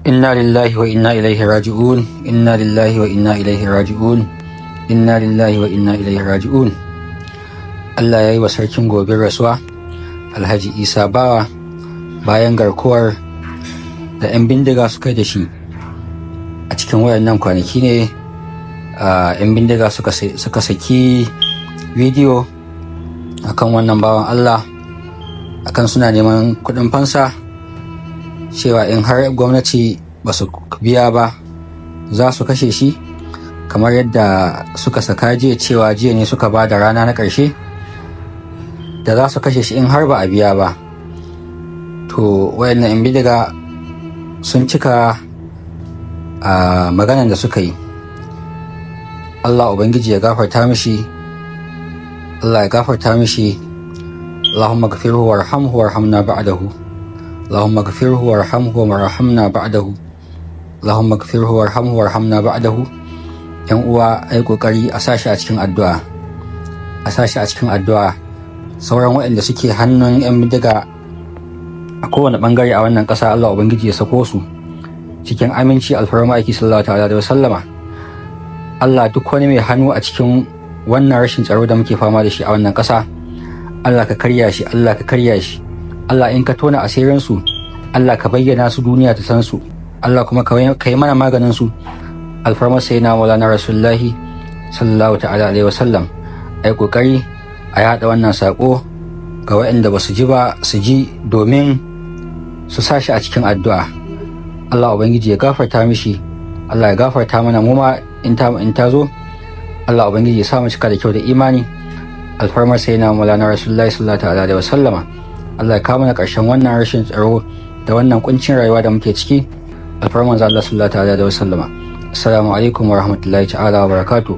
Inna lillahi wa inna ilaihi raji'un. Inna lillahi wa inna ilaihi raji'un. Inna lillahi wa inna ilaihi raji'un. Allah ya yi wa Sarkin Gobir rasuwa, Alhaji Isa Bawa, bayan garkuwar da 'yan bindiga suka yi da shi. A cikin wayannan kwanaki ne 'yan bindiga suka saki bidiyo akan wannan bawan Allah, akan suna neman kuɗin fansa, cewa in har gwamnati ba su biya ba za su kashe shi, kamar yadda suka saka jiya, cewa jiya ne suka ba da rana na ƙarshe da za su kashe shi in har ba a biya ba. To, wayannan 'yan bindiga sun cika a maganan da suka yi. Allah Ubangiji ya gafarta mishi, Allah ya gafarta mishi. اللهم اغفره وارحمه وارحمنا بعده. اللهم اغفره وارحمه وارحمنا بعده. اللهم اغفره وارحمه وارحمنا بعده. Yan uwa, ai kokari a sashi a cikin addu'a, a sashi a cikin addu'a. Sauran waɗanda suke hannun 'yan bindiga a kowane bangare a wannan ƙasa, Allah Ubangiji ya sako su cikin aminci, alfarma aiki sallallahu ta'ala da wasallama. Allah, duk wani mai hannu a cikin wannan rashin tsaro da muke fama da shi a wannan ƙasa, Allah ka karya shi, Allah ka karya shi. Allah, in ka tona asirin su, Allah ka bayyana su, duniya ta san su. Allah kuma ka yi mana maganin su, alfarma sayyidina Maulana Rasulullahi sallallahu ta'ala alaihi wasallam. Ai kokari a yaɗa wannan sako ga waɗanda ba su ji ba su ji, domin su sa shi a cikin addu'a. Allah Ubangiji ya gafarta mishi, Allah ya gafarta mana mu ma in ta zo. Allah Ubangiji ya sa mu cika da kyau da imani, alfarmar sayyidina Maulana Rasulullahi sallallahu alaihi wasallama. Allah ya kawo mana ƙarshen wannan rashin tsaro da wannan kuncin rayuwa da muke ciki, alfarmar Allah sallallahu alaihi wasallama. Assalamu alaikum wa rahmatullahi ta'ala wa barakatuh.